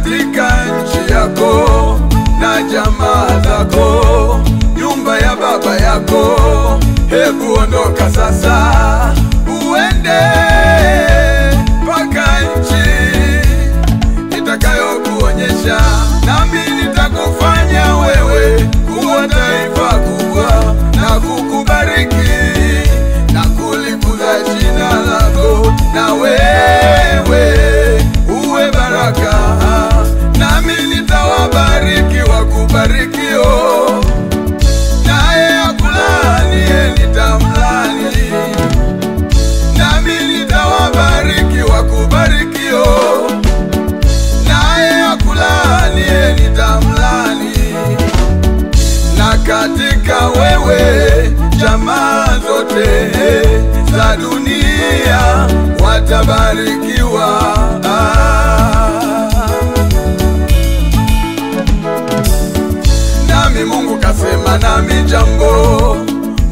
katika nchi yako na jamaa zako, nyumba ya baba yako. Hebu ondoka sasa uende mpaka nchi nitakayokuonyesha, nami nitakufanya wewe kuwa taifa kubwa na kukubariki na kulikuza jina lako, na wewe uwe baraka, nami nitawabariki wakubarikio, naye akulaanie nitamlaani, nami nitawabariki wakubarikio, naye akulaanie nitamlaani. Na katika wewe jamaa zote za dunia watabarikiwa. Nami Mungu kasema nami jambo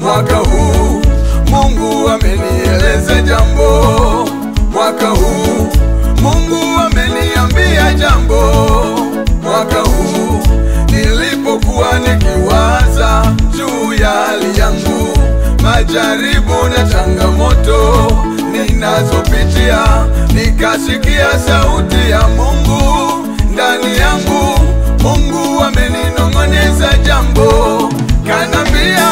mwaka huu, Mungu amenieleza jambo mwaka huu, Mungu ameniambia jambo mwaka huu. Nilipokuwa nikiwaza juu ya hali yangu, majaribu na changamoto ninazopitia, nikasikia sauti ya Mungu ndani yangu. Mungu ameninong'oneza jambo, kanambia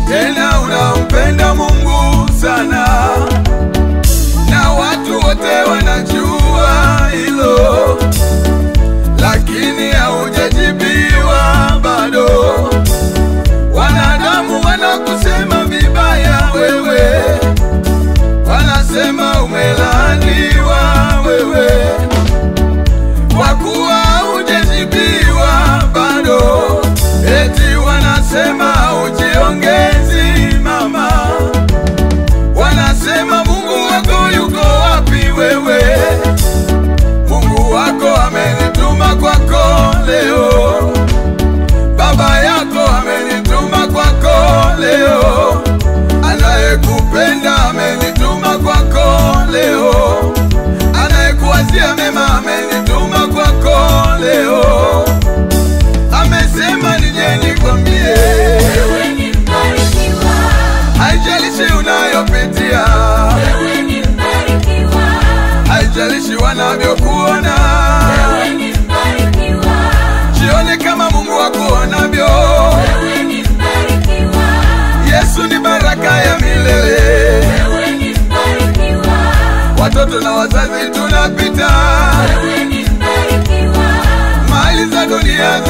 tena unampenda Mungu sana, na watu wote wanajua hilo, lakini haujajibiwa bado. Wanadamu wanakusema vibaya wewe, wanasema umelaaniwa wewe, kwa kuwa haujajibiwa bado. Eti wanasema ujiongezi mama, wanasema Mungu wako yuko wapi wewe? Mungu wako amenituma kwako leo, baba yako amenituma kwako leo, anayekupenda amenituma kwako leo, anayekuwazia mema amenituma kwako leo. Amesema nije nikwambie, wewe ni mbarikiwa, haijalishi unayopitia, wewe ni mbarikiwa, haijalishi wanavyokuona, wewe ni mbarikiwa, jione kama Mungu akuonavyo, wewe ni mbarikiwa, Yesu ni baraka ya milele, wewe ni mbarikiwa, watoto na wazazi tunapita, wewe ni mbarikiwa, mali za dunia